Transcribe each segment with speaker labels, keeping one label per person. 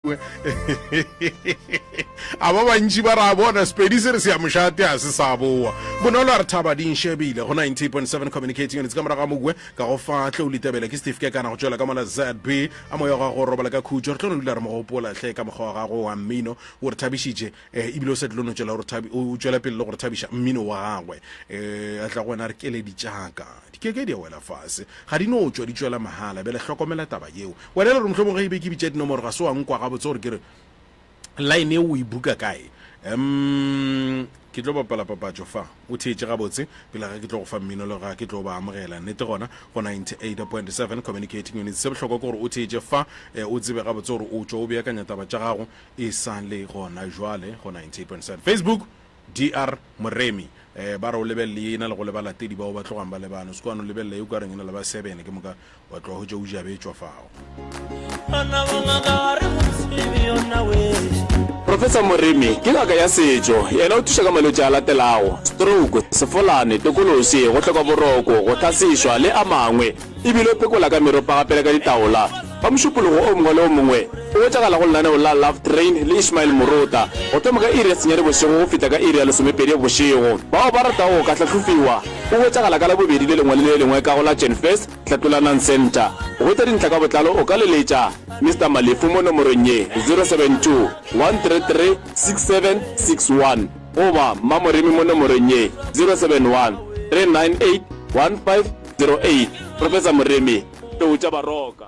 Speaker 1: A ba bantši ba ra bona Sepedi se re se ya mošate a se sa boa. Bonolo a re thaba di nšebile go 90.7 Communicating Units ka morago ga Mogwe ka go fa tlou litebele ke Steve Kekana go tšwela ka mola ZB a moya wa gago robala ka khutšo re tlo no dula re mo gopola hle ka mokgwa wa gago wa mmino o re thabišitše eh, ebile o sa tlo no tšwela o tšwela pele le go re thabiša mmino wa gagwe eh, a tla go wena re keledi tšaka di ke ke di wela fase ga di no tšwa di tšwela mahala bjale hlokomela taba yeo Wena le gore mohlomong ge e be ke bitša dinomoro ga se wa nkwa gabotse gore ke re line eo o e buka kae. Um ke tlo bapala papatšo fa o theetše gabotse pele ga ke tlo go fa mmino le ga ke tlo ba amogela nnete gona go 98.7 Communicating Units. Se bohlokwa ke gore o theetše fa eh, o tsebe gabotse gore o tšwa o beakanya taba tša gago e sa le gona jwale go 98.7 Facebook. DR Moremi, Eh, ba re o lebelele ye e na le go le balatedi bao ba tlogang ba lebane. O se ke wa no lebelela ye o ka reng e na le ba sebene ke moka wa tloga hwetša o jabetšwa fao.
Speaker 2: Professor Moremi ke ngaka ya setšo. Yena o thuša ka malwetši a latelago, stroke, sefolane, tokološi, go hloka boroko, go hlasešwa le a mangwe. E bile o phekola ka meropa gape le ka ditaola. Ka Mošupologo o mongwe le o mongwe, o hwetšagala go lenaneo la Love Train le Ishmael Morota, go thoma ka iri ya senyane bošego go fihla ka iri ya lesomepedi bošego. Bao ba ratago go ka hlahlofiwa, o hwetšagala ka Labobedi le lengwe le le lengwe ka go la Genfest Hlatlolanang Centre. Go hwetša dintlha ka botlalo o ka leletša Mister Malefu mo nomorong ye, 072 133 6761 goba Mma Moremi mo nomorong ye, 071 398 15 08, Professor Moremi, Tlou tša Baroka.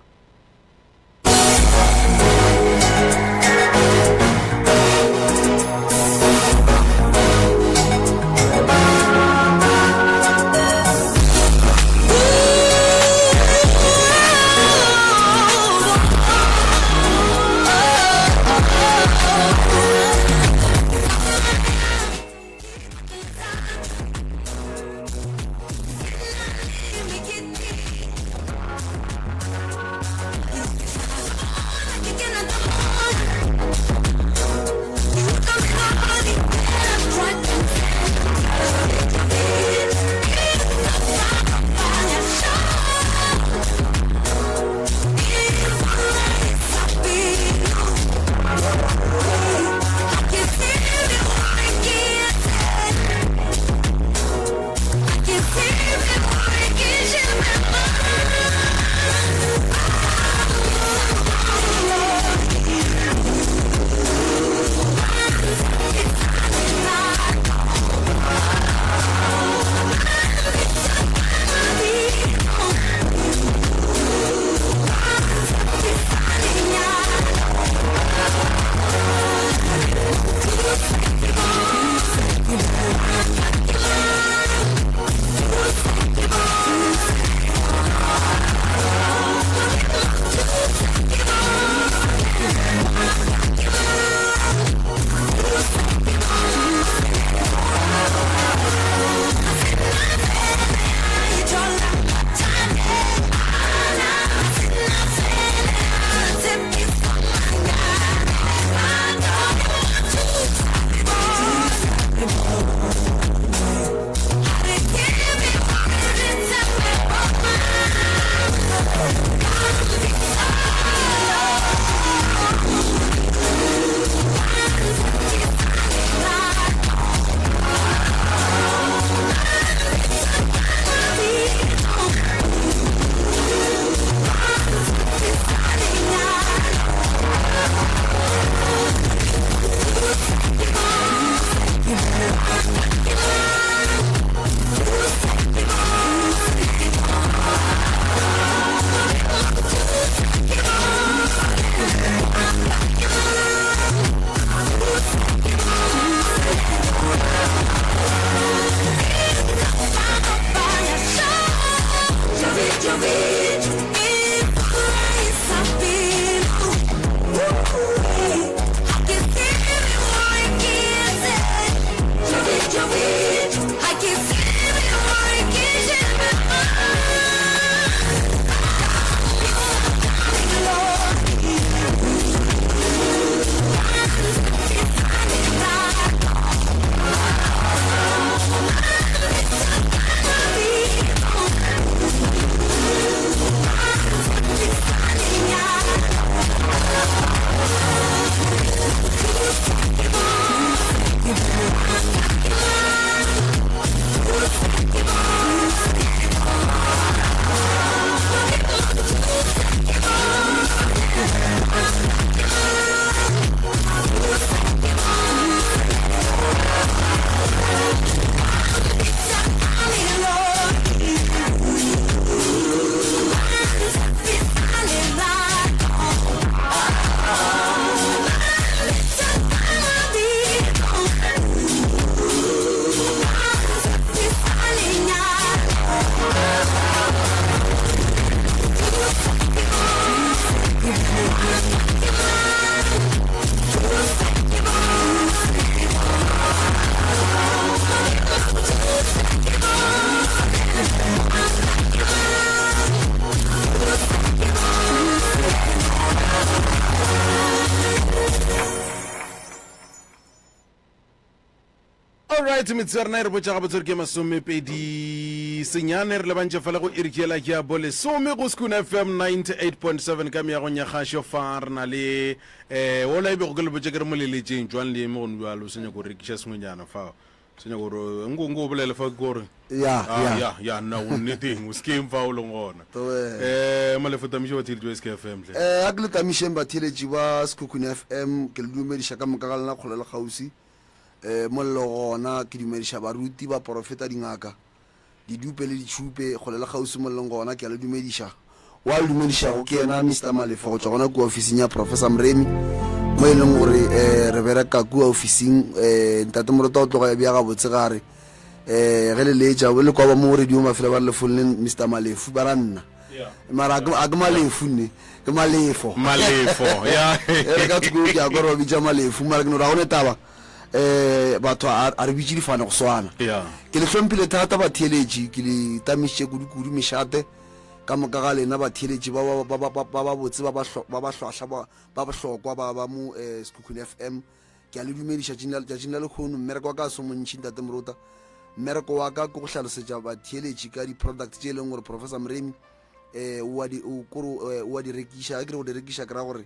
Speaker 1: Alright, metsotso ya rena e re botša gabotse gore ke masomepedi senyane re lebantše fale go iri ke yela ke ya bolesome go Skoon FM 98.7 ka meagong ya kgašo fa re na le um ola e bego ke le botša ke re moleletšeng jwang le eme gone bjalo o sa nyako go rekiša sengwenyana fao se nyako gore nko nko o bolele fa ke gore
Speaker 3: Ya,
Speaker 1: Ah,
Speaker 3: ya.
Speaker 1: ya ya nna o nneteng o sekeng fa o leng gona
Speaker 3: Thobela.
Speaker 1: um malefo tamiše batheeletši ba SK FM hle
Speaker 3: Eh, a ke le tamišeng batheeletši ba Sekhukhune FM ke le dumediša ka moka ga lena kgole le kgauswi um mo le lego gona ke dumediša baruti baporofeta dingaka didupe le ditšhupe kgole le kgauswi mo le leng gona ke a le dumediša Wa le dumedišago ke yena Mister Malefo go tšwa gona kua ofising ya Professor Mremi mo e leng gore um re bereka kua ofising um ntate Morota o tloga ya bja gabotse gare um ge le letša le kwa ba mo radio mafela ba re le founile Mister Malefu ba ra nna mara a ke Malefu nne ke Malefo
Speaker 1: Malefo ya
Speaker 3: re ka thoko ke a kwa re ba bitša Malefu mara ke no ra go ne taba um batho a re bitše difane go swana ke le hlomphile thata batheeletši ke le tamišitše kudu-kudu mešate Ka moka ga lena batheeletši ba ba, ba, ba, ba babotse, ba ba, ba ba hlwahlwa, ba, ba bohlokwa ba, ba mo eh, Sekhukhune FM, ke a le dumediša tšatšing la, tšatšing la lekgono. Mmereko wa ka se montši, Ntate Morota. Mmereko wa ka ke go hlalosetša batheeletši ka di-product tše e leng gore Professor Moremi eh, o a di, o, kore, eh, o a di rekiša. Ge ke re go di rekiša, ke ra gore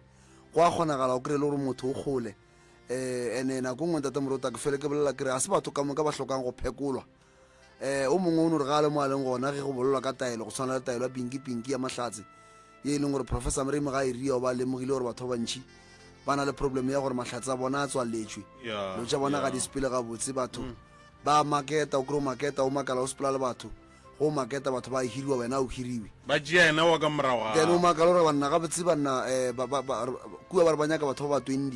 Speaker 3: go a kgonagala o kry-e le gore motho o kgole. Eh, ene nako nngwe Ntate Morota ke fele ke bolela ke re ga se batho ka moka ba hlokang go phekolwa. um o mongwe o no re ga a le mo a leng gona ge go bolelwa ka taelo go tshwana le taelo ya pinki pinki ya mahlatse ye e leng gore professor Moremi ga e ria o ba lemogile gore batho ba bantši ba na le problem ya gore mahlatse a bona a tswaletšwe dilo tša bona ga di sepele gabotse batho mm. ba maketa o kry o maketa o makala o sepela le batho go maketa batho ba hiriwa wena o hiriwe
Speaker 1: ba tšea ena wa ka morago ga
Speaker 3: then o makala gore banna gabotse banna um kua ba re ba nyaka batho ba ba 20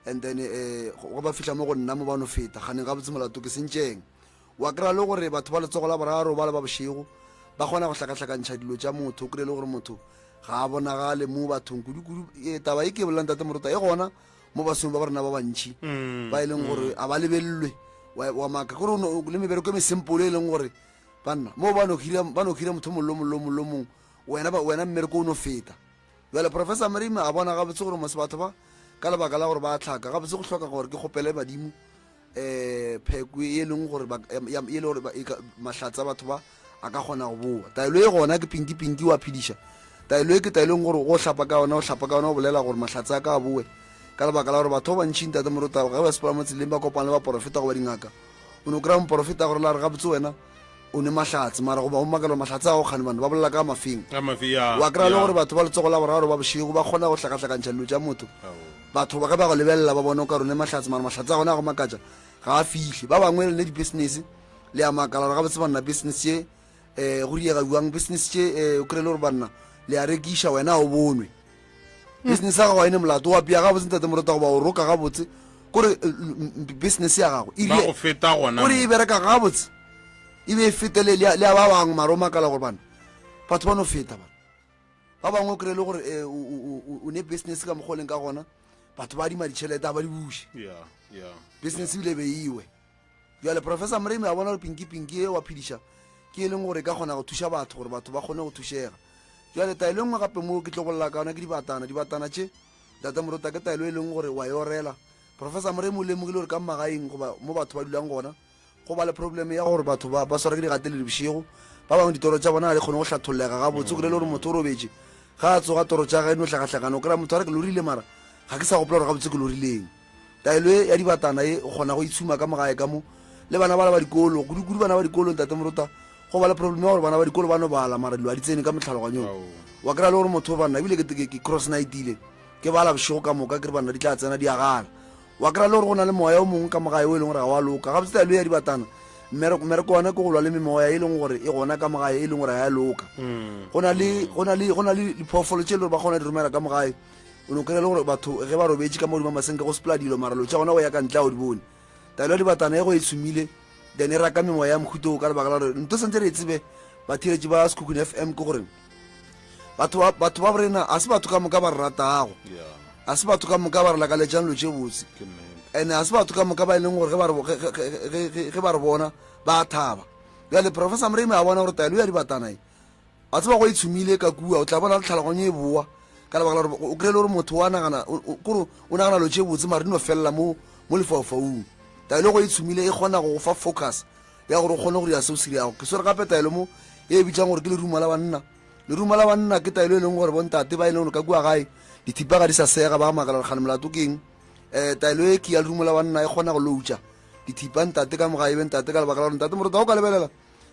Speaker 3: and then um go ba fihla mo go nna mo ba no feta ganeng gabotse molato ke sentšeng Wa kry-a le gore batho ba letsogo la boraro ba le ba bošego ba kgona go hlakahlakantšha dilo tša motho, o kry-e le gore motho ga a bonagale mo bathong kudu-kudu. E, taba e ke e bolelang Tate Morota e gona mo basong ba rena ba bantši mm, ba e leng gore mm. a ba lebelelwe wa maka kore le mebereko e mesempolo e leng gore banna mo ba no hira motho mollo mollo mollo mongwe wena wena mmereko o no feta bjale professor Moremi a bona gabotse gore mose batho ba ka lebaka la gore ba tlhaka gabotse go hloka gore ke kgopele badimo um pheko e leng gore e le gore mahlatse a batho ba a ka kgona go boa taelo e gona ke pinki pinki wa phediša taelo e ke taelo e leng gore go hlapa ka yona o hlapa ka yona o bolela gore mahlatse a ka a boe ka lebaka la gore batho ba bantšhi ntate morota ge ba sepela mo tseleng ba kopana le baporofeta goba dingaka o no kry-a moporofeta gore la re gabotse wena o ne mahlatse mara goba o makela mahlatse a go kgane bana ba bolela ka mafeng wa kry-a le gore batho ba letsogo la boraro ba bošego ba kgona go hlakahlakantšha dilo tša motho batho ba ge ba go lebelela ba bone o ka rone mahlatse mara mahlatse a gona a go makatša ga a fihle ba bangwe le ne di-business le a makala gore gabotse banna business tše um go diega jwang business tše um o kry-e le gore banna le a rekiša wena o bonwe business ya gago a ene molato wa pea gabotse ntate morota goba o roka gabotse kore eh, business ya gago kore e bereka gabotse e be e fetele le ya ba bangwe mara o makala gore bana batho ba no feta bana ba bangwe o kry-e le gore eh, o ne business ka mokgwa o leng ka gona batho ba adima ditšhelete a ba di buše business ebile be iwe Bjale Professor Moremi a bona gore Pinki Pinki e wa phediša ke e leng gore e ka kgona go thuša batho gore batho ba kgone go thušega. Bjale taelo e nngwe gape mo ke tlo bolela ka yona ke dibatana. Dibatana tše, Ntate Morota, ke taelo e leng gore wa e orela. Professor Moremi o lemogile gore ka magaeng goba mo batho ba dulang gona go ba le problem ya gore batho ba ba swara ke digateledi bošego. Ba bangwe ditoro tša bona ga di kgone go hlathollega gabotse. O kry-e le gore motho o robetše ga a tsoga toro tša gage di no hlakahlakana. O kry-a motho a re ke lorile mara ga ke sa gopola gore gabotse ke lorileng. Taelo ye ya dibatana ye o kgona go itshuma ka mogae ka mo le bana bala ba dikolo, kudu-kudu bana ba dikolo ntate Morota, go ba le problem ya gore bana ba dikolo ba no bala mara dilo ga di tsene ka motlhaloganyong. Wa kry-a le gore motho banna ebile ke ke cross nightile ke bala bošego ka moka ke re banna di tla tsena di agala. Wa kry-a le gore go na le moya o mongwe ka mogae o e leng gore ga wa loka. Gabotse taelo ye ya dibatana mmereko wa ona ke go lwa le memoya e leng gore e gona ka mogae e leng gore ga ya loka. Go na le go na le go na le diphoofolo tše e le gore ba kgona di romela ka mogae o no kry-a le gore batho ge ba robetše ka modimo masenke go sepela dilo mara lo tša gona go ya ka ntle a o di bone taelo ya dibatana e go e tshumile then e raka memoya ya mohuto ka lebaka la gore nto santse re e tsebe batheeletši ba Sekhukhune FM ke gore batho ba batho ba rena a se batho ka moka ba re ratago a se batho ka moka ba re lakaletšang lo tše botse and a se batho ka moka ba e leng gore ge ba re bona ba thaba bjale professor Moremi a bona gore taelo ya dibatana e A tseba go e tshumile ka kua, o tla bona le tlhaloganyo e boa ka lebaka la gore o kry-e le gore motho wa nagana kore o nagana lo tše botse mare di no felela mo mo lefaufaung. Taelo go e tshumile e kgona go go fa focus ya gore o kgone go dira seo se dirago. Ke swere gape taelo mo e bitsang gore ke lerumo la banna. Lerumo la banna ke taelo e leng gore bontate ba e leng gore ka kua gae dithipa ga di sa sega ba makala gore kgane molato ke eng. Um taelo e ke ya lerumo la banna e kgona go loutša dithipa ntate ka moga e be ntate ka lebaka la gore ntate morota o ka lebelela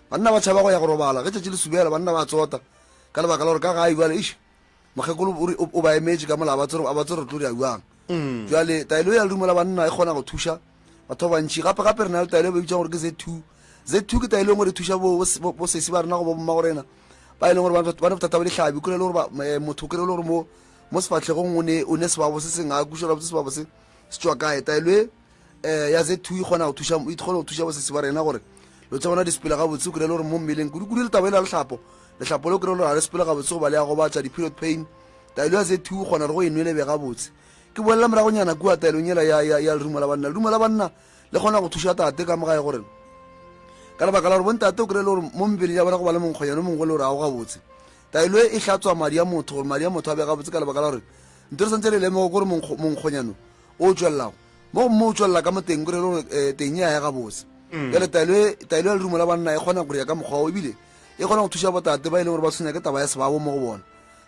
Speaker 3: banna ba tšhaba go ya go robala ge tšatši le subela banna ba tsota ka lebaka la gore ka gae bjale eish mokgekolo o ba emetše ka mola ba tsere ba tsere tlo dira bjang mm. jwale taelo ya lerumo la banna e kgona go thuša batho ba bantši gape gape re na le taelo e ba bitsang gore ke z two z two ke taelo e ngwe re thuša bo sesi ba rena go bo mma go rena ba e leng gore ba ne bothata ba dihlabi kry le gore eh, motho kry le gore mo mo sefatlhegong o ne o ne sebabo se seng a kušela botse sebabo se se tswa kae taelo e um ya z two e kgona go thuša e kgona go thuša bosesi ba rena gore lo tsa bona di sepela gabotse o kry le gore mo mmeleng kudu-kudu le taba e la lehlapo lehlapo le kry le gore ga le sepele gabotse goba le ya gobatša di-period pain taelo ya z two o kgona re go e nwele be gabotse ke bolela moragonyana kua taelong ela ya, ya, ya lerumo la banna lerumo la banna le kgona go thuša tate ka mogae gore ka lebaka la gore bontate o kry le gore mo mebeleng ya bona go ba le monkgonyane o mongwe le gore ga o gabotse taelo e e hlatswa madi a motho gore madi a motho a be gabotse ka lebaka la gore nto re santse re lemogo kore monkgonyano o tswelelago mo gomme o tswelela ka mo teng kore le gore eh, teng ya ya gabotse mm. jale taelo e, taelo ya lerumo la banna e kgona gore ya ka mokgwa o ebile e kgona go thuša botate ba e leng gore ba tshwenya ke taba ya sebabo mo go bona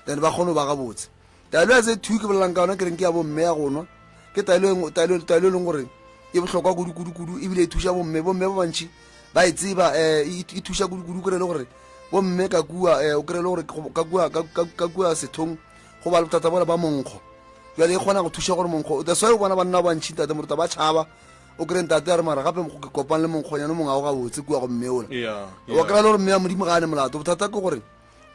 Speaker 3: then ba kgone go ba gabotse taelo ya tse two ke bolelang ka yona ke reng ke ya bomme ya go nwa ke taelo e taelo taelo e leng gore e bohlokwa kudu kudu kudu ebile e thuša bomme bomme ba bantši ba e tseba um e thuša kudu kudu kry le gore bomme ka kua um o kry le gore ka kua ka kua sethong go ba le bothata bola ba monkgo jale e kgona go thuša gore monkgo that's why o bona banna ba bantšhi ntate moruta ba tšhaba o kry ntate a re mara gape ke kopang le monkgonyane o mongwe a o gabotse kua go mme ola wa kry-a le gore mme ya modimo ga a ne molato bothata ke gore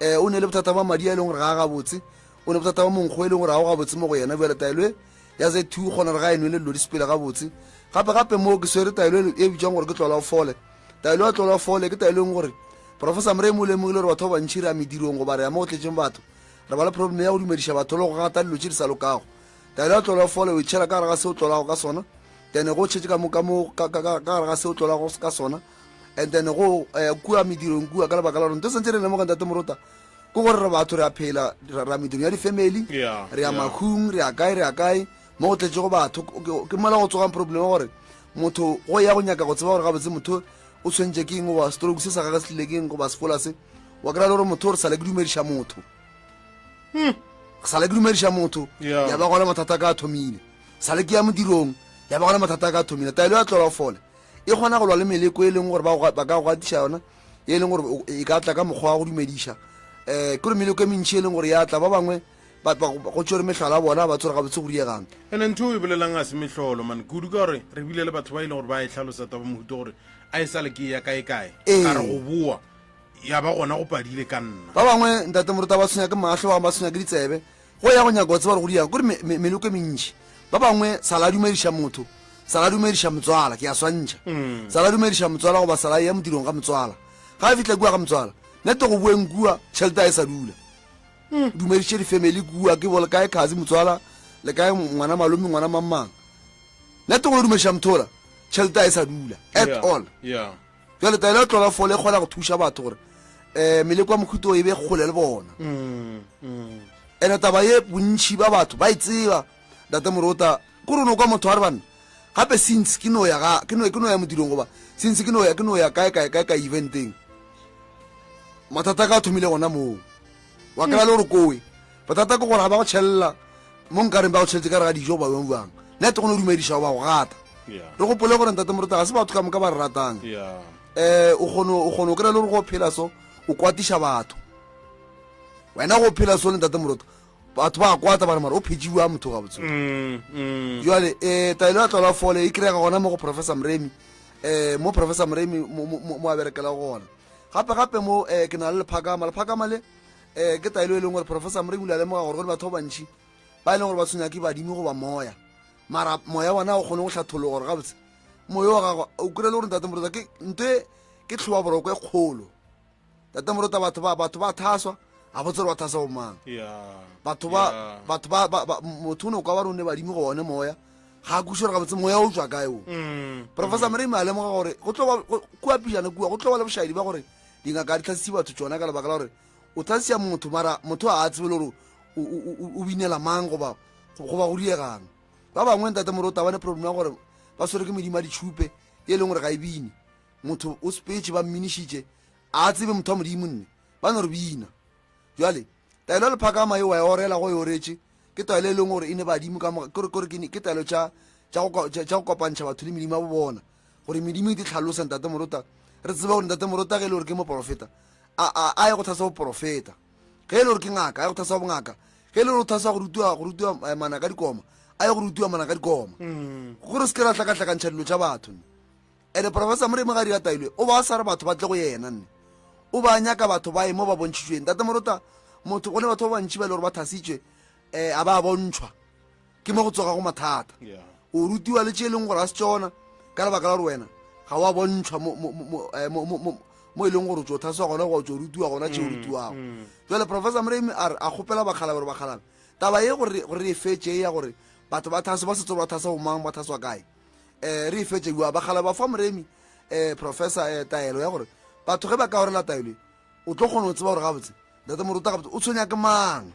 Speaker 3: um o ne le bothata ba madi a e leng gore ga a gabotse o ne bothata ba monkgo e leng gore ga o gabotse mo go yena bjale taelo e ya z two kgona gore ga e nwele dilo di sepele gabotse gape gape moo ke swere taelo e bitswang gore ke tlola o fole taelo ya tlola o fole ke taelo e leng gore professor moremi o lemogile gore batho ba bantšhi re ya medirong goba re ya mo go tletseng batho re ba le problem ya go dumediša batho le go gata dilo tše di sa lokago taelo ya tlola o fole o itšhela ka gare ga se o tlolago ka sona then go tšhetše ka mo ka mo ka gare ga se o tlolago ka sona and then go eh, kua medirong kua ka lebaka la gore nto santse re lemoga ntate morota ke gore re batho re a phela ra medirong ya di-family re ya makhung re ya kae re ya kae mo go tletšego batho ke mola go tsogang problem gore motho go ya go nyaka go tseba gore gabotse motho o tshwentše ke eng goba stroke se sa gage se tlile ke eng goba sefola se wa kry-a le gore motho gore sale ke dumediša motho hmm. sale ke dumediša motho ya ba gona mathata ka a thomile sale ke ya modirong ya ba gona mathata ka a thomile taelo ya tlola o fole e kgona go lwa le meleko e leng gore ba ka go gatiša yona e leng gore e ka tla ka mokgwa wa go dumediša um ke gore meleko e mentšhi e leng gore ya tla ba bangwe go tswere mehlala bona ba tswere gabotse go diegang
Speaker 1: ene ntho o e bolelang a se mehlolo mane kudu ka gore re bile le batho ba e leng gore ba e tlhalosa taba mohuto gore a e sa le ke ya kae kae ka re go boa ya ba gona go padile ka nna
Speaker 3: ba bangwe ntate moruta ba tshwenya ke mahlo ba bangwe ba tshwenya ke ditsebe go ya go nyaka go tseba gore go diang kore meloko e mentši ba bangwe sala dumediša motho sala dumediša motswala ke a swantšha mm. sala dumediša motswala goba sala ya modirong ga motswala ga a fitlha kua ga motswala nete go boeng kua tšhelete a e sa dula mm. dumediše di-family kua ke bole kae kazi motswala le kae ngwana malome ngwana mangmang nete go dumediša mothola tšhelete a e sa dula at all
Speaker 1: yeah.
Speaker 3: Bjale taelo ya tlola fole e kgona go thuša batho gore um meleko ya mohuto e be kgole le bona.
Speaker 1: Mm, mm.
Speaker 3: Ene taba ye bontšhi ba batho ba e tseba ntate Morota ko re no kwa motho a re banna gape since ke no ya ga ke no ke no ya modirong goba since ke no ya ke no ya kae kae kae ka eventeng mathata ka thomile gona moo wa kry-a le gore kowe bothata ke gore ga ba go tšhelela mo nkareng ba go tšheletse ka re ga dijo ba bang bang nete go no dumediša ba go gata re gopole gore ntate morota ga se batho ka moka ba re ratang um o kgone o kgone o kry-a le gore go phela so o kwatiša batho wena go phela so le ntate morota batho ba kwata ba re mara o phetšiwa motho gabotse
Speaker 1: mm, mm.
Speaker 3: jale um taelo ya tlola fole e kry-ega gona mo go professor moremi um mo professor moremi mo a berekela gona gape gape mo um ke na le lephakama lephakama le um ke taelo e leng gore professor moremi o ile a lemoga gore go le batho ba bantšhi ba e leng gore ba tshwenya ke badimo goba moya mara moya bona o kgone go hlathologa gore gabotse moya wa gago o kry le gore ntate morota ke nto e ke tlhoba boroko e kgolo tate morota batho ba batho ba thaswa ga botse gore ba thasa bomang batho ba batho ba motho o ne o ka ba re o ne badimo go one moya ga a kuse gore gabotse moya o tswa kae o
Speaker 1: mm,
Speaker 3: professor
Speaker 1: mm.
Speaker 3: moremi a lemoga gore go tlo ba kua pijana kua go tlo ba le bošaedi ba gore dingaka di tlhasise batho tsona ka lebaka la gore o tlhasisa motho mara motho a a tsebe le gore o binela mang goba goba go diegang ba bangwe ntate morota ba ne problem ya gore ba swere ke medimo ya ditšhupe e leng gore ga e bine. Motho o sepetše ba mminišitše a tsebe motho wa modimo nne ba no re bina. Jwale taelo ya lephakama e wa e orela go e oretše ke taelo e leng gore e ne badimo ka moka, kore kore ke taelo tša tša go tša go kopantšha batho le medimo ya bo bona gore medimo e di tlhalosa ntate Morota. Re tsebe gore ntate Morota ge e le gore ke moporofeta a a a ye go thasa boporofeta, ge e le gore ke ngaka a ye go thasa bongaka, ge e le gore o thasa go rutiwa go rutiwa eh, mana ka dikoma a ye go rutiwa mana ka dikoma, gore se ke ra hlakahlakantšha dilo tša batho. Ene Professor Moremi ga dira taelo o ba sa re batho ba tle go yena nne o ba nyaka batho ba ye mo ba bontšhitšweng. Ntate Morota, motho go ne batho ba bantši ba e le gore ba thasitšwe um a ba bontšhwa ke mo go tsoga go mathata. O rutiwa le tše e leng gore a se tsona ka lebaka la gore wena ga wa bontšhwa mo e leng gore o tso thaswa gona goba o tso rutiwa gona tše o rutiwago. Jale Professor Moremi a re a kgopela bakgalabe gore bakgalabe taba ye gore gore e fetše ya gore batho ba thaswa ba se tsebe ba thaswa bomang ba thaswa kae, um re e fetše bua bakgalabe ba fa Moremi um professor um taelo ya gore batho ge ba ka orela taelo e o tlo kgona go tseba gore gabotse ntate Moruta gabotse o tshwenya ke mang.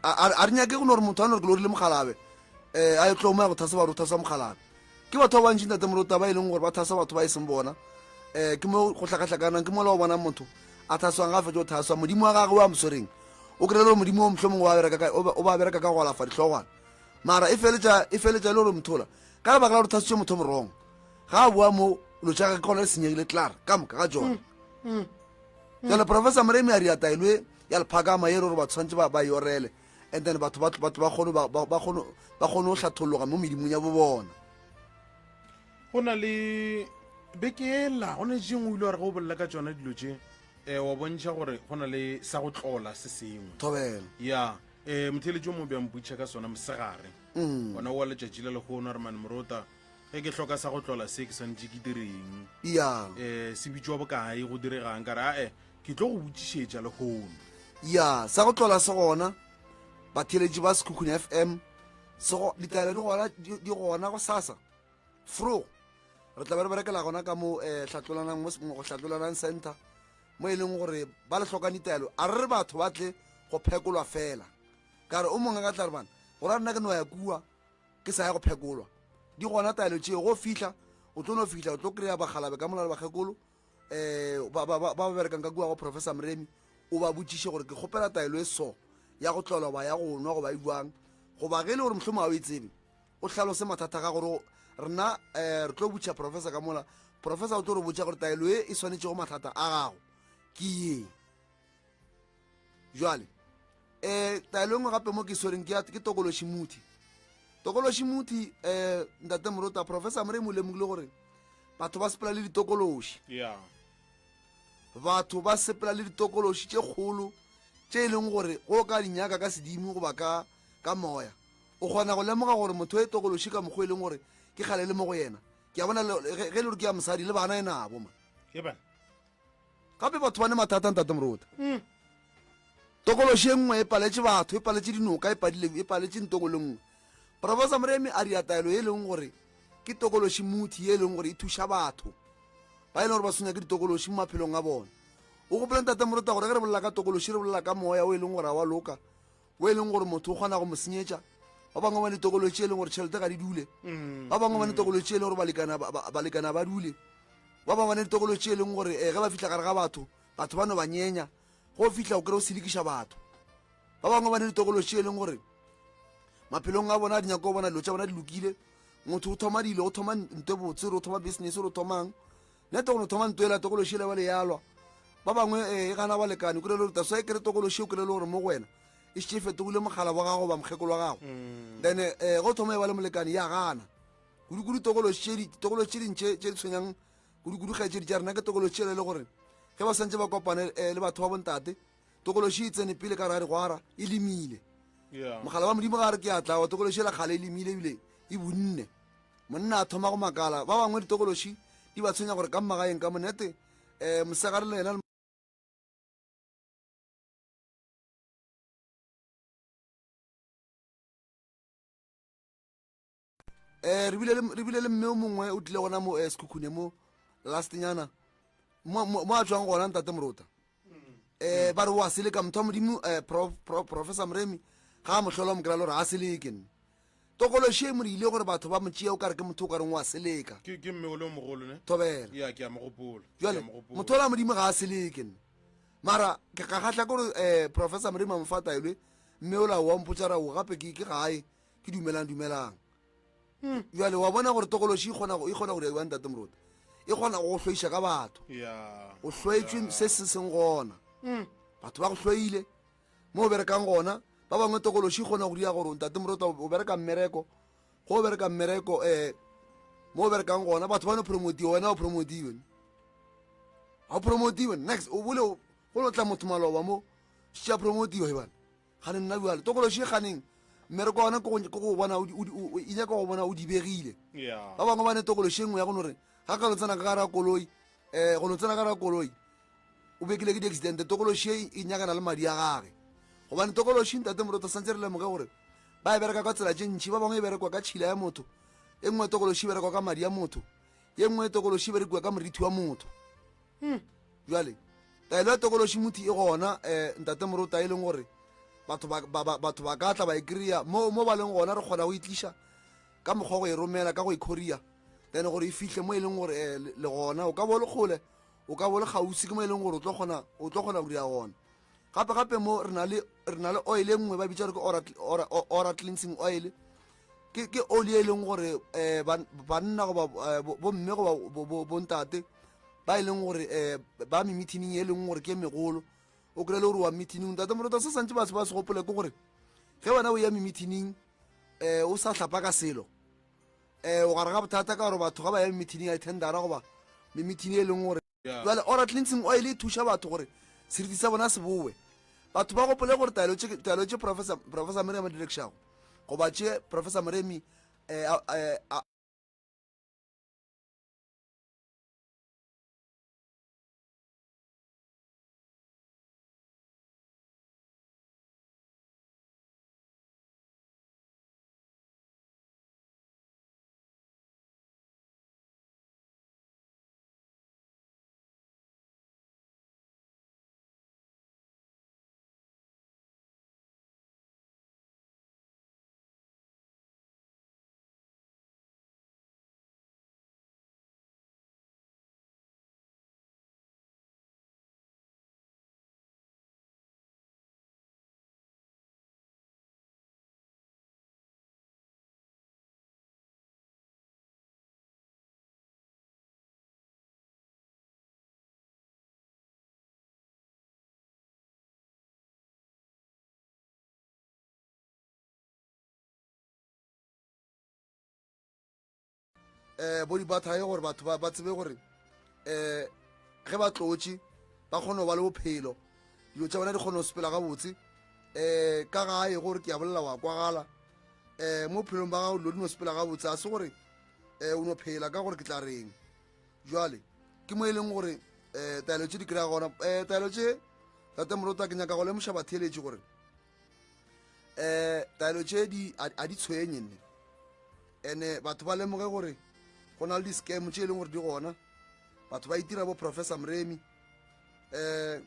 Speaker 3: A re nyake go no gore motho a no re ke lorile mogalabe um a e tlo mo ya go thasa ba re o thasa mogalabe. Ke batho ba bantši ntate Moruta ba e leng gore ba thasa batho ba e seng bona, um ke mo go hlakahlakanang, ke mola o bonang motho a thaswang ga a fetsa go thaswa modimo wa gagwe wa mo swereng o kry-e le gore modimo o mohlomongwe o ba bereka ka go alafa dihlogwana, mara e feletša e feletša e le gore mothola ka lebaka la gore thasitše motho morong ga a boa mo lo tša gage gona le senyegile tlar ka moka ga tsona. Jale Professor Moremi a ria taelo e ya lephakama e re gore batho tshwanetse ba e orele and then batho ba kgone go hlathologa mo medimong ya bo bona.
Speaker 1: Go na le beke ela go ne tšengwe o ile wa re ge o bolela ka tsona dilo tše um wa bontšha gore go na le sa go tlola se sengwe.
Speaker 3: Thobela.
Speaker 1: Ya um motheletši o mo bjang putšha ka sona mosegare ona wa letšatši la lehono a re mane Morota ge ke hloka sa go tlola se ke swanetše ke direng, um se bitšwa bokae, go diregang, ka re ae ke tlo go botšišetša lehono.
Speaker 3: Ya sa go tlola se gona batheletši ba Sekhukhune FM ditaelo di gona di gona go sasa fro re tla be re berekela gona ka mo um hlatlolanang mo go hlatlolanang center mo e leng gore ba le hlokang ditaelo. A re re batho ba tle go phekolwa fela ka re o mongwe ka tla re bana gore a nna ke no ya kua ke sa ya go phekolwa, di gona taelo tšeo. Go fihla o tlo no fihla o tlo kry-a bakgalabe ka molao le bakgekolo um ba ba berekang ka kua go Professor Moremi, o ba botšiše gore ke kgopela taelo e so ya go tlolwa ba ya go nwa goba e jwang, goba ge e le gore mohlomong ga o e tsebe o hlalose mathata ga gore rena um re tlo botša professor ka mola professor o tlo re botša gore taelo e e swanetšego mathata a gago ke ye. Jwale um taelo e nngwe gape mo ke swereng ke tokološi muthi. Tokološi muthi um ntate Morota, Professor Moremi o lemogile gore batho ba sepela le ditokološi. Batho ba sepela le ditokološi tše kgolo tše e leng gore go ka di nyaka ka sedimo goba ka ka moya o kgona go lemoga gore motho e tokološi ka mokgwa e leng gore ke kgale le mo go yena. Ke a bona ge e le gore ke ya mosadi le bana e nabo ma. Gape batho ba ne mathata ntate Morota. Tokološi e nngwe e paletše batho, e paletše dinoka, e padile e paletše ntongo le nngwe. Professor Moremi a dira taelo e leng gore ke tokološi muthi ye e leng gore e thuša batho ba e leng gore ba tshwenya ke ditokološi mo maphelong a bona. O gopole ntate Morota gore ge re bolela ka tokološi re bolela ka moya o e leng gore a wa loka, o e leng gore motho o kgona go mo senyetša. Ba bangwe ba ne tokološi e leng gore tšhelete ga di dule, ba bangwe ba ne tokološi e leng gore balekana ba dule, ba bangwe ba ne tokološi e leng gore ge ba fihla gare ga batho batho ba no ba nyenya, go fihla o kry o selekiša batho. Ba bangwe ba ne ditokološi e leng gore maphelong a bona a di nyaka go bona dilo tša bona di lokile. Motho o thoma dilo, o thoma nto e botse, o thoma business, o thomang nete go no thoma nto ela tokološi ele ba le yalwa. Ba bangwe e gana balekane, o kry-e le gore taswa e kry tokološi, o kry-e le gore mo go wena e šetše e fetogile mogala wa gago goba mokgekolo wa gago. Then um go thoma e ba le molekane ya gana kudu-kudu. Tokološi tše ding tše di tshwenyang kudu-kudu kgaetšedi tša rena ke tokološi tšela e le gore ge ba swantse ba kopane le batho ba bontate, tokološi e tsene pele ka ra digwara e lemile. Mogala wa modimo ga re ke a tla wa tokološi ela kgale e lemile ebile e bonne, monna a thoma go makala. Ba bangwe ditokološi di ba tshwenya gore ka mmagaeng ka monete um mosegare le yena um re bile le mme o mongwe o tlile gona mo um Sekhukhune mo lastnyana mo a tswang gona ntate Morota, um ba re o a seleka motho wa modimo. Um Professor Moremi ga a mohlola mo kry-a le gore ga a seleke nne. Tokološi e mo diile gore batho ba mo tšee o ka re ke motho o ka reng o a seleka.
Speaker 1: Ke, ke mme o le mogolo, ne?
Speaker 3: Thobela.
Speaker 1: Ya, ke a mo gopola. Ke
Speaker 3: Bjale,
Speaker 1: a mo gopola.
Speaker 3: motho ola Modimo ga a seleke, nne. Mara, ke ka kgahla ke gore, eh, Professor Moremi a mo fa taelo e, mme ola wa mpotša ra o gape ke, ke gae, ke dumelang, dumelang. Bjale, wa bona gore tokološi e kgona go, e kgona go dira bjang, Ntate Moruti? E kgona go go hloiša ka batho.
Speaker 1: Ya.
Speaker 3: O hloetšwe se se seng gona. Batho ba go hloile. Mo o berekang gona, ba bangwe tokološi e kgona go dira gore Ntate Morota o bereka mmereko, go o bereka mmereko, um mo o berekang gona batho ba no promotiwa, wena o promotiwe, ga o promotiwe next o bole go no tla motho maloba mo šetše a promotiwa ebana gane nna bjale tokološi e ganeng mmereko wa gona ke go bona e nyaka go bona o dibegile. Ba bangwe ba ne tokološi e nngwe ya go no re ga ka no tsena ka gare ga koloi, um go no tsena ka gare ga koloi o bekile ke di-accident. Tokološi e, e nyakana le madi a gage, gobane tokološi Ntate Moroto santse re lemoge gore ba e bereka ka tsela tše ntšhi. Ba bangwe e berekwa ka tšhila ya motho, e nngwe tokološi e berekwa ka madi a motho, ye nngwe tokološi e berekiwa ka morithi wa motho. Jwale taelo ya tokološi mothi e gona, um Ntate Morota, e leng gore batho batho ba ka tla ba e kry-a mo mo ba leng gona. Re kgona go e tliša ka mokgwa go e romela ka go e courier, then gore e fihle mo e leng gore um le gona. O ka bo le kgole, o ka bo le kgauswi, ke mo e leng gore o tlo kgona, o tlo kgona go dira gona. Gape gape mo re na le, re na le oil e nngwe ba bitša gore ke ora, ora, ora cleansing oil. Ke, ke oli e leng gore um banna goba eh, bomme goba bontate ba e leng gore um ba memithining e leng gore ke e megolo, o kry-e le gore wa meeting. Ntate Morota, se santse batho ba se gopole ke gore ge wena o ya memithining um o sa hlapa ka selo, um o gare ga bothata, ka gore batho ga ba ya memithining ya dithendara goba memithini e leng gore jale ora cleansing oil e thuša batho gore seriti sa bona se bowe. Batho ba gopole gore taelo tše, taelo tše Professor, Professor Moremi a di rekišago goba tše Professor Moremi um um bo di-butter gore batho ba tsebe gore um ge ba tlotše ba kgone go ba le bophelo, dilo tša bona di kgone go sepela gabotse. Um ka gae gore ke a bolela wa kwagala, um mo bophelong ba gago dilo di no sepela gabotse, a se gore um o no phela ka gore ke tla reng. Jwale ke mo e leng gore um taelo tše di kry-a gona. Um taelo tše, Tate Morota, ke nyaka go lemoša batheeletši gore um taelo tše di a di tshwenye nne, ene batho ba lemoge gore go na le di-scam tše e leng gore di gona. Batho ba itira bo Professor Moremi, um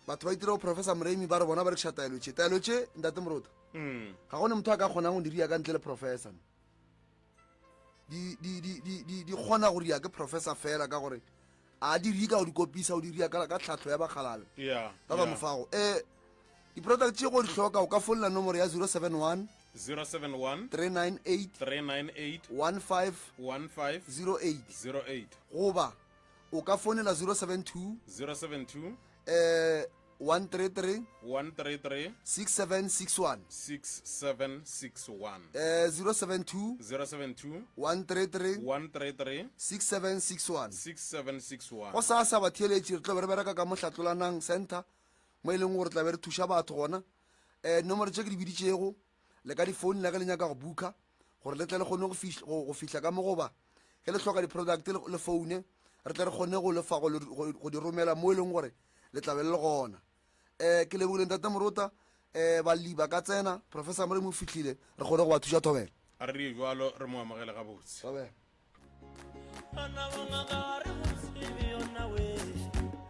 Speaker 3: batho ba itira bo Professor Moremi ba re bona ba rekiša taelo tše. Taelo tše, Ntate Morota, ga gone motho a ka kgonang go di ria ka ntle le professor. Di kgona go ria ke professor fela, ka gore a di rie ka go di kopisa, o di ria ka tlhahlo ya bakgalabe ba ba mofago. Um di-product tše go di hloka, o ka founela nomoro ya 071
Speaker 1: 071
Speaker 3: 398
Speaker 1: 398
Speaker 3: 15
Speaker 1: 15
Speaker 3: 08,
Speaker 1: 08,
Speaker 3: goba o ka founela 072
Speaker 1: 072
Speaker 3: um 133
Speaker 1: 133
Speaker 3: 6761,
Speaker 1: 6761,
Speaker 3: 072
Speaker 1: 072
Speaker 3: 133
Speaker 1: 133
Speaker 3: 6761.
Speaker 1: 6761.
Speaker 3: Go sa sa batheeletši, re tlo be re bereka ka Mohlatlolanang Center mo e leng gore tla be re thuša batho gona. Um nomoro tše ke di biditšego le ka difoune la ge le nyaka go booka gore le tle le kgone go fihla ka mo, goba ge le hloka di-product le foune, re tle re kgone go lefa go di romela mo e leng gore le tla be le le gona. Um ke lebogile Ntate Morota. Um balli ba ka tsena, Professor Moremi o fihlile, re kgone go ba thuša. Thobela.
Speaker 1: A re die jalo, re mo amogele gabotse.
Speaker 3: Thobela.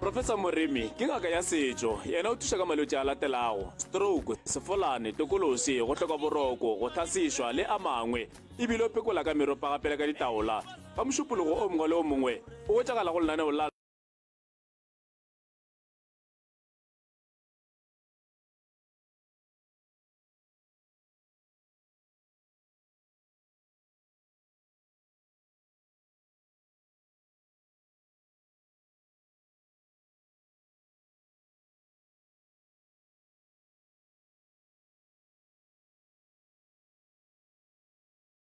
Speaker 2: Professor Moremi ke ngaka ya setšo. Yena o thuša ka malwetši a latelago, stroke, sefolane, tokološi, go hloka boroko, go hlasišwa le a mangwe. E bile o phekola ka meropa gape le ka ditaola. Ka Mošupologo o mongwe le o mongwe o hwetšagala go lenaneo la.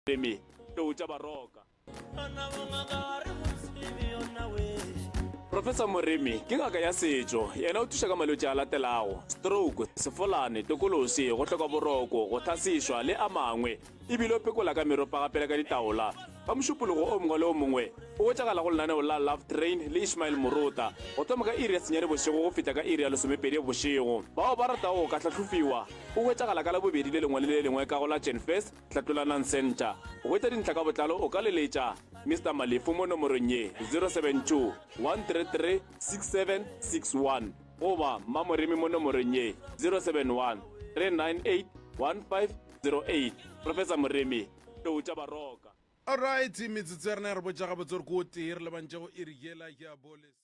Speaker 2: Remi, Tlou tša Baroka. Professor Moremi ke ngaka ya setšo. Yena o thuša ka malwetši a latelago, stroke, sefolane, tokološi, go hloka boroko, go hlasišwa le a mangwe. E bile o phekola ka meropa gape le ka ditaola. Ka Mošupologo o mongwe le o mongwe o hwetšagala go lenaneo la Love Train le Ishmael Morota go thoma ka iri ya senyane bošego go fihla ka iri ya lesomepedi bošego. Bao ba ratago go ka hlahlofiwa o hwetšagala ka Labobedi le lengwe le le lengwe ka go la Genfest Hlatlolanang Centre. Go hwetša dintlha ka botlalo o ka leletša Mister Malefu mo nomorong ye, 072 133 6761 goba Mmamoremi mo nomorong ye, 071 398 1508. Professor Moremi, Tlou tša Baroka.
Speaker 1: Alright, metsotso ya rena ya re botša gabotse gore ke o tee re lebantše go iri yela ya boleso.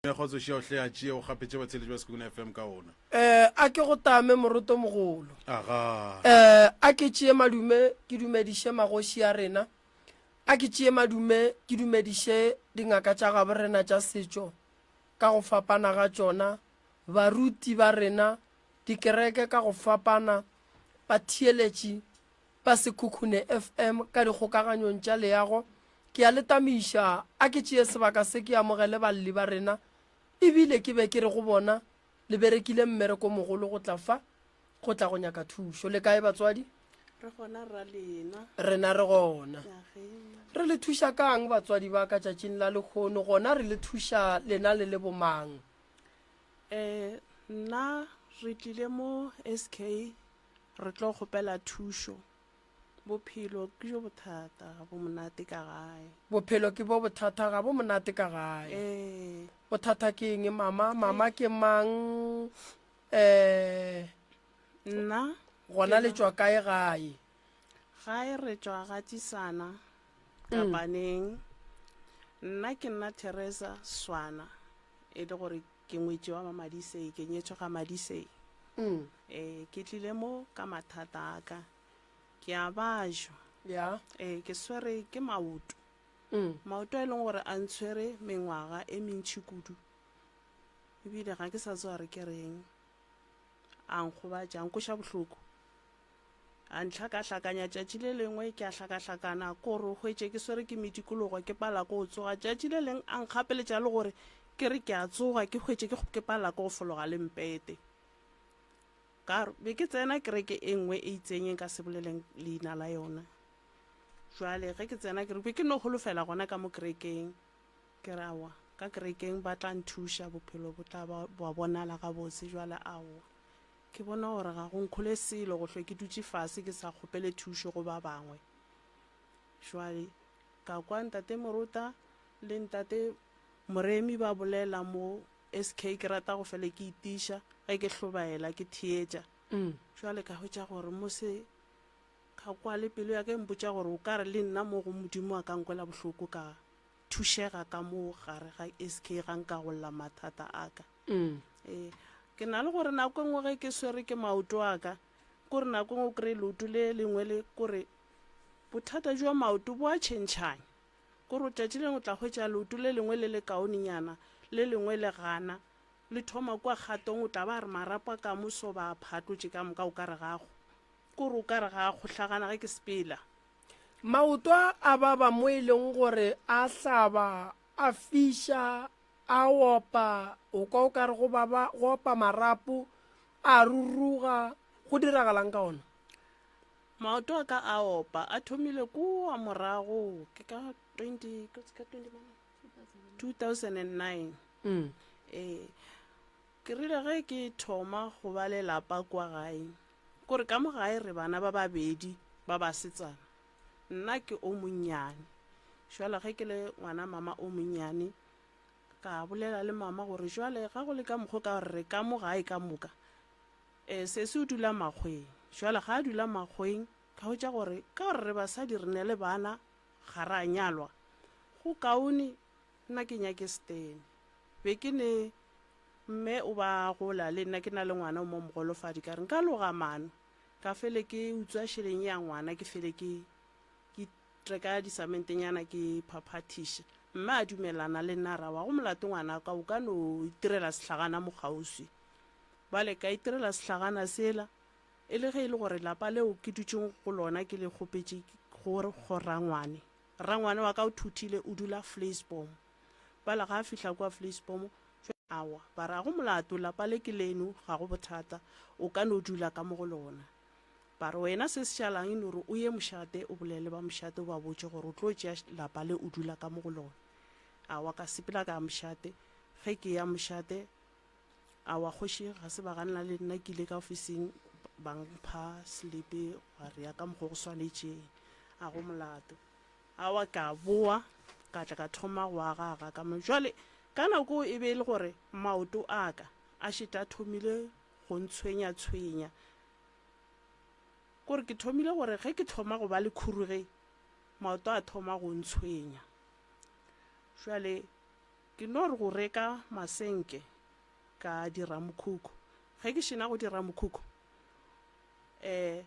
Speaker 1: Mekgotso šeo hle a tšee o gapetše batheeletši ba Sekhukhune FM ka ona.
Speaker 4: Eh, a ke go tame moroto mogolo.
Speaker 1: Aga.
Speaker 4: Eh, a ke tšee madume ke dumediše magoši a rena. A ke tšee madume ke dumediše dingaka tša gabo rena tša setšo ka go fapana ga tšona, baruti ba rena, dikereke ka go fapana, batheeletši ba Sekhukhune FM ka dikgokaganyong tša leago. Ke a le tamiša, a ke tšee sebaka se ke amogele balli ba rena, ebile ke be ke re go bona, Le berekile mmereko mogolo go tla fa, go tla go nyaka thušo. Le kae batswadi?
Speaker 5: Re gona rra lena.
Speaker 4: Rena re gona. Re le thuša ka'ng batswadi ba ka tšatšing la lehono, gona re le thuša lena le le bomang?
Speaker 5: Eh, nna re tlile mo SK re tlo kgopela thušo. Bophelo ke bjo bothata, ga bo monate ka gae.
Speaker 4: Bophelo ke bo bothata, ga bo monate ka gae.
Speaker 5: Ee.
Speaker 4: Bothata ke eng mama? Mama ke mang? Eh.
Speaker 5: Nna.
Speaker 4: Gona le tšwa kae gae?
Speaker 5: Gae re tšwa ga Tisana, Kapaneng. Nna ke nna Teresa Swana, e le gore Ke ngwetši wa Mamadisei, ke nyetšwe ga Madisei. Ee, ke tlile mo ka mathata a ka. Ke a bajwa.
Speaker 4: Ya.
Speaker 5: Ee, ke swere ke maoto. Maoto a e leng gore a ntshwere mengwaga e mentši kudu. Ebile ga ke sa tseba gore ke reng. A nkgobatša, a nkoša bohloko. A ntlhakahlakanya tšatši le lengwe, ke a hlakahlakana, ko re o hwetše ke swere ke medikologo, ke pala ko o tsoga. Tšatši le leng a nkgapeletša le gore ke re ke a tsoga, ke hwetše ke, ke pala ko go fologa le mpete. Ka re, be ke tsena kereke e nngwe e itseng e nka se boleleng leina la yona. Jwale ge ke tsena ke re, be ke no holofela gona ka mo kerekeng. Ke re, aowa, ka kerekeng ba tla nthuša, bophelo bo tla ba, bwa bonala gabotse. Jwale aowa. Ke bona gore ga go nkhole selo go hlwe ke dutše fase ke sa kgopele thušo go ba bangwe. Jwale ka kwa Ntate Morota le Ntate Moremi ba bolela mo SK ke rata go fele ke itiša ge ke hlobaela ke theetša. Jwale ka hwetša gore mo se ka kwa le pelo ya ka e mpotša gore o ka re le nna mo go Modimo a ka nkwela bohloko ka thušega ka mo gare ga SK ga nka golla mathata a ka. Ee, ke na le gore nako e nngwe ge ke swere ke maoto a ka, kore nako e nngwe o kry-e leoto le lengwe le kore bothata jwa maoto bo a tšhentšhanya. Kore tšatši lengwe o tla hwetša leoto le lengwe le le kaonenyana, le lengwe le gana. Le thoma kua kgatong o tla ba re marapo a ka moso ba a phatlotše ka moka o ka re ga a, kore o ka re ga a kgohlagana ge ke sepela.
Speaker 4: Maoto a a baba mo e leng gore a hlaba, a fiša, A opa, o kwa o ka re go baba, go opa marapo, a ruruga, go diragalang ka ona?
Speaker 5: Maoto a ka a opa, a thomile kua morago, ke ka 20, ke ka 20 mane? 2009.
Speaker 4: Mm.
Speaker 5: Ee, ke rile ge ke thoma go ba le lapa kua gae, kore ka mo gae re bana ba babedi ba basetsana, nna ke o monnyane. Jwale ge ke le ngwana mama o monnyane, Ka bolela le mama gore jwale ga go le ka mokgo ka gore re ka mo gae ka moka. Um sesi o dula makgweng. Jwale ga a dula makgweng ka hwetša gore ka gore re basadi re ne le bana ga ra nyalwa, go kaone nna ke nyake setene. Be ke ne mme o ba gola le nna ke na le ngwana o mo mogolofadi ka re nka loga mano ka fele ke utswa šeleng ya ngwana ke fele ke ke reka disamentenyana ke phaphathiša. Mme a dumelana le nna a re, Aowa, go molato ngwanaka, o ka no itirela sehlagana mo kgauswi. Bjale ka itirela sehlagana sela, e le ge e le gore lapa leo ke dutšeng go lona ke le kgopetše go go rangwane. Rangwane wa ka o thuthile, o dula Vleisboom. Bjale ga a fihla kua Vleisboom, Aowa, ba re, ga go molato, lapa le ke leno, ga go bothata, o ka no dula ka mo go lona. Ba re, Wena se se šalang e no re o ye mošate o bolele le ba mošate o ba botše gore o tlo tšea lapa le o dula ka mo go lona. Aowa, ka sepela ka ya mošate. Ge ke eya mošate, aowa kgoši ga se ba ganana le nna, ke ile ka ofising ba mpha selipi gwa re ya ka mokgo go swanetšeng, a go molato. Aowa ka boa ka tla ka thoma go agaaga ka mo. Jwale ka nako e be e le gore maoto a ka a šetše a thomile go ntshwenya-tshwenya. Kore ke thomile gore ge ke thoma go ba le khuruge, maoto a thoma go ntshwenya. Jwale ke no re go reka masenke ka dira mokhukhu. Ge ke šena go dira mokhukhu, um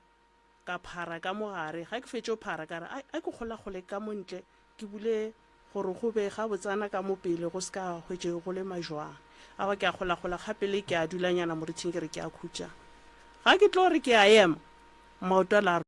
Speaker 5: ka phara ka mo gare. Ga ke fetše go phara ka re, a ke kgolakgole ka mo ntle ke bule gore go be gabotsana ka mo pele go se ka hwetše go le majwang. Awa ke a kgolakgola kgapele ke a dulanyana morithing ke re ke a khutša. Ga ke tlo re ke a ema, maoto a la.